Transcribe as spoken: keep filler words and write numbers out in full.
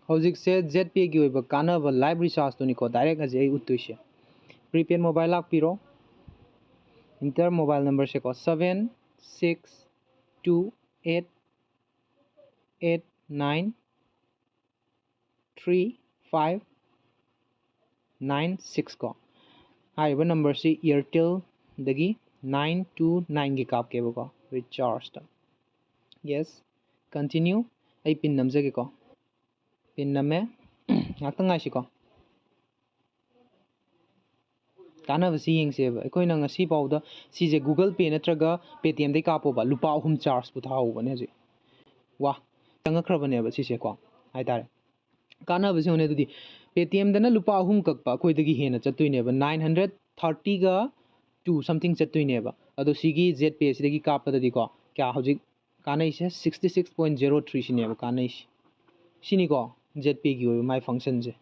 ꯍꯧꯖꯤꯛꯁꯦ ꯖꯦꯠ ꯄꯦꯒꯤ ꯑꯣꯏꯕ ꯀꯥꯟꯅꯕ live rechargeꯇꯨꯅꯤꯀꯣ direct ꯍꯧꯖꯤꯛ ꯑꯩ ꯎꯠꯇꯣꯏꯁꯦ꯫ Prepaid mobile ꯂꯥꯛꯄꯤꯔꯣ꯫ Enter mobile numberꯁꯦꯀꯣ, seven six two eight eight nine three five nine six ꯀꯣ꯫ ꯍꯥꯏꯔꯤꯕ numberꯁꯤ Airtelꯗꯒꯤ nine two nineꯒꯤ ꯀꯥꯞꯀꯦꯕꯀꯣ rechargeꯇ꯫ Yes, continue꯫ ꯑꯩ pin ꯅꯝꯖꯒꯦꯀꯣ꯫ Pin ꯅꯝꯃꯦ꯫ ꯉꯥꯛꯇꯪ ꯉꯥꯏꯁꯤꯀꯣ꯫ ꯀꯥꯟꯅꯕꯁꯤ ꯌꯦꯡꯁꯦꯕ꯫ ꯑꯩꯈꯣꯏꯅ ꯉꯁꯤ ꯐꯥꯎꯗ ꯁꯤꯁꯦ Google Pay ꯅꯠꯇ꯭ꯔꯒ Paytmꯗꯩ ꯀꯥꯞꯄꯣꯕ, ꯂꯨꯄꯥ ꯑꯍꯨꯝ chargeꯄꯨ ꯊꯥꯍꯧꯕꯅꯦ ꯍꯧꯖꯤꯛ꯫ ꯋꯥ, ꯆꯪꯉꯛꯈ꯭ꯔꯕꯅꯦꯕ ꯁꯤꯁꯦꯀꯣ ꯍꯥꯏꯇꯥꯔꯦ꯫ ꯀꯥꯟꯅꯕꯁꯤ ꯌꯦꯡꯉꯨꯅꯦ ꯑꯗꯨꯗꯤ, Paytmꯗꯅ ꯂꯨꯄꯥ ꯑꯍꯨꯝ ꯀꯛꯄ ꯑꯩꯈꯣꯏꯗꯒꯤ ꯍꯦꯟꯅ ꯆꯠꯇꯣꯏꯅꯦꯕ, nine hundred thirtyꯒ two something ꯆꯠꯇꯣꯏꯅꯦꯕ꯫ ꯑꯗꯣ ꯁꯤꯒꯤ ꯖꯦꯠ ꯄꯦꯁꯤꯗꯒꯤ ꯀꯥꯞꯄꯗꯗꯤꯀꯣ ꯀꯌꯥ ꯍꯧꯖꯤꯛ ꯀꯥꯟꯅꯩꯁꯦ? Sixty six point zero three ꯁꯤꯅꯦꯕ ꯀꯥꯟꯅꯩꯁꯦ꯫ ꯁꯤꯅꯤꯀꯣ ꯖꯦꯠ ꯄꯦꯒꯤ ꯑꯣꯏꯕ ꯃꯥꯏ functionꯁꯦ꯫